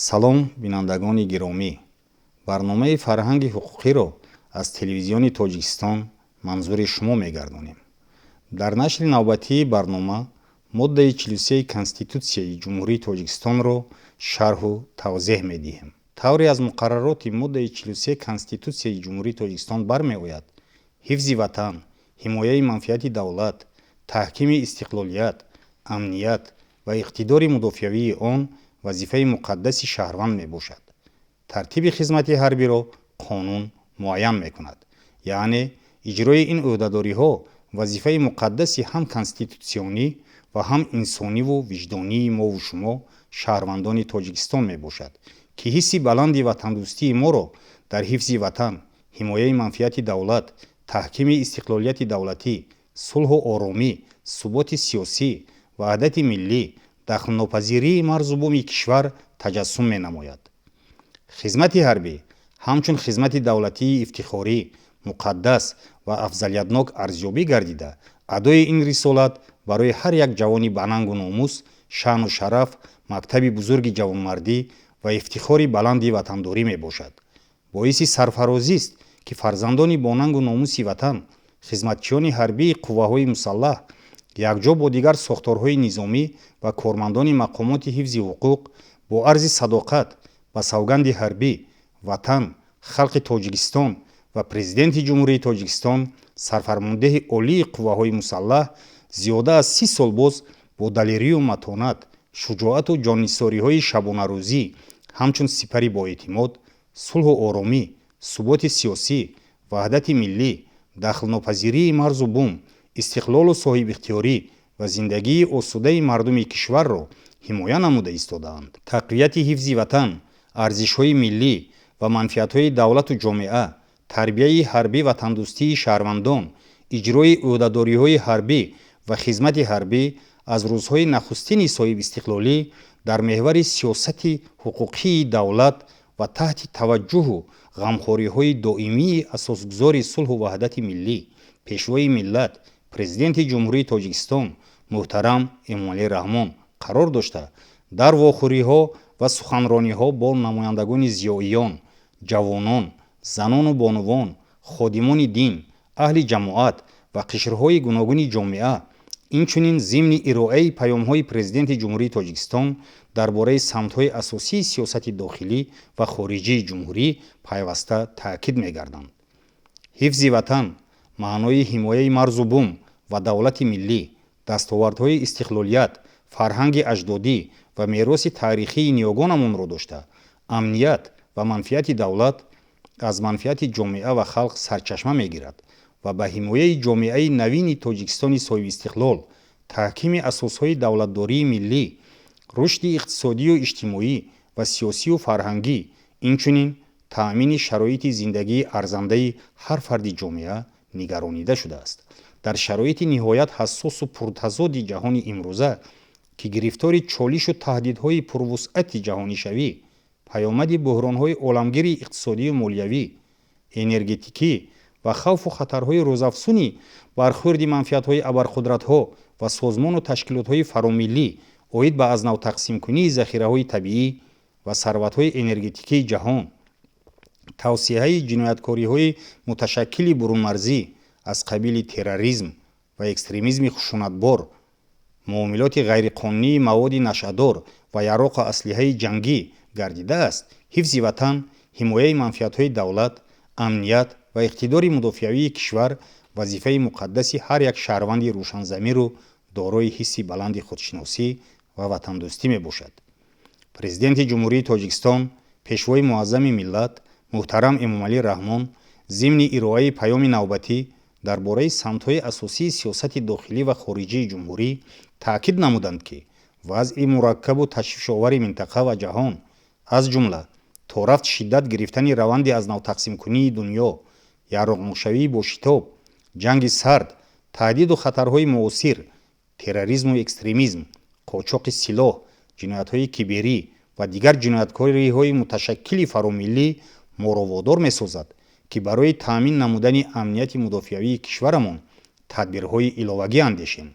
Салом, бинандагони гиромӣ! Барномаи «Фарҳанги ҳуқуқиро» аз Телевизиони Тоҷикистон манзури шумо мегардонем. Дар нашри навбатии барнома моддаи 43 Конститутсияи Ҷумҳурии Тоҷикистонро шарҳу тавзеҳ медиҳем. Тавре аз муқаррароти моддаи 43 Конститутсияи Ҷумҳурии Тоҷикистон бармеояд, ҳифзи Ватан, ҳимояи манфиати давлат, таҳкими истиқлолият, амният ва иқтидори мудофиавии он вазифаи муқаддаси шаҳрванд мебошад. Тартиби хизмати ҳарбиро қонун муайян мекунад, яъне иҷрои ин ӯҳдадориҳо вазифаи муқаддаси ҳам конститутсионӣ ва ҳам инсониву виҷдонии мову шумо, шаҳрвандони Тоҷикистон мебошад, ки ҳисси баланди ватандӯстии моро дар ҳифзи Ватан, ҳимояи манфиати давлат, таҳкими истиқлолияти давлатӣ, сулҳу оромӣ, суботи сиёсӣ, ваҳдати миллӣ, дахлнопазирии марзу буми кишвар таҷассум менамояд. Хизмати ҳарбӣ ҳамчун хизмати давлатии ифтихорӣ, муқаддас ва афзалиятнок арзёбӣ гардида, адои ин рисолат барои ҳар як ҷавони банангу номус шаъну шараф, мактаби бузурги ҷавонмардӣ ва ифтихори баланди ватандорӣ мебошад. Боиси сарфарозист, ки фарзандони бонангу номуси Ватан, хизматчиёни ҳарбии қувваҳои мусаллаҳ, якҷо бо дигар сохторҳои низомӣ ва кормандони мақомоти ҳифзи ҳуқуқ, бо арзи садоқат ба савганди ҳарбӣ, Ватан, халқи Тоҷикистон ва Президенти Ҷумҳурии Тоҷикистон, Сарфармондеҳи Олии Қувваҳои Мусаллаҳ, зиёда аз 30 сол боз бо далерию матонат, шуҷоату ҷоннисориҳои шабонарӯзӣ ҳамчун сипари боэътимод сулҳу оромӣ, суботи сиёсӣ, ваҳдати миллӣ, дахлнопазирии марзу бум, истиқлолу соҳибихтиёрӣ ва зиндагии осудаи мардуми кишварро ҳимоя намуда истодаанд. Тақвияти ҳифзи Ватан, арзишҳои миллӣ ва манфиатҳои давлату ҷомеа, тарбияи ҳарбӣ ватандӯстии шаҳрвандон, иҷрои ӯҳдадориҳои ҳарбӣ ва хизмати ҳарбӣ аз рӯзҳои нахустини соҳибистиқлолӣ дар меҳвари сиёсати ҳуқуқии давлат ва таҳти таваҷҷуҳу ғамхориҳои доимии Асосгузори сулҳу ваҳдати миллӣ, Пешвои миллат, Президенти Ҷумҳурии Тоҷикистон муҳтарам Эмомалӣ Раҳмон қарор дошта, дар вохӯриҳо ва суханрониҳо бо намояндагони зиёиён, ҷавонон, занону бонувон, ходимони дин, аҳли ҷамоат ва қишрҳои гуногуни ҷомеа, инчунин зимни ироаи паёмҳои Президенти Ҷумҳурии Тоҷикистон дар бораи самтҳои асосии сиёсати дохилӣ ва хориҷии ҷумҳурӣ пайваста таъкид мегарданд. Ҳифзи Ватан маънои ҳимояи марзу бум ва давлати миллӣ, дастовардҳои истиқлолият, фарҳанги аҷдодӣ ва мероси таърихии ниёгонамонро дошта, амният ва манфиати давлат аз манфиати ҷомеа ва халқ сарчашма мегирад ва ба ҳимояи ҷомеаи навини Тоҷикистони соҳибистиқлол, таҳкими асосҳои давлатдории миллӣ, рушди иқтисодию иҷтимоӣ ва сиёсию фарҳангӣ, инчунин таъмини шароити зиндагии арзандаи ҳар фарди ҷомеа нигаронида шудааст. Дар шароити ниҳоят ҳассосу пуртазоди ҷаҳони имрӯза, ки гирифтори чолишу таҳдидҳои пурвусъати ҷаҳонишавӣ, паёмади буҳронҳои оламгири иқтисодию молиявӣ, энергетикӣ ва хавфу хатарҳои рӯзафзуни бархӯрди манфиатҳои абарқудратҳо ва созмону ташкилотҳои фаромиллӣ оид ба аз нав тақсимкунии захираҳои табиӣ ва сарватҳои энергетикии ҷаҳон, тавсеаи ҷинояткориҳои муташаккили бурунмарзӣ аз қабили терроризм ва экстремизми хушунатбор, муомилоти ғайриқонунии маводи нашъадор ва яроқу аслиҳаи ҷангӣ гардидааст, ҳифзи Ватан, ҳимояи манфиатҳои давлат, амният ва иқтидори мудофиавии кишвар вазифаи муқаддаси ҳар як шаҳрванди рӯшанзамиру дорои ҳисси баланди худшиносӣ ва ватандӯстӣ мебошад. Президенти Ҷумҳурии Тоҷикистон, Пешвои муаззами миллат муҳтарам Эмомалӣ Раҳмон зимни ироаи паёми навбатӣ дар бораи самтҳои асосии сиёсати дохилӣ ва хориҷии ҷумҳурӣ таъкид намуданд, ки вазъи мураккабу ташвишовари минтақа ва ҷаҳон, аз ҷумла торафт шиддат гирифтани раванди аз навтақсимкунии дунё, яроқнокшавии бошитоб, ҷанги сард, таҳдиду хатарҳои муосир, терроризму экстремизм, қочоқи силоҳ, ҷиноятҳои киберӣ ва дигар ҷинояткориҳои муташаккили фаромиллӣ моро водор месозад, ки барои таъмин намудани амнияти мудофиавии кишварамон тадбирҳои иловагӣ андешем.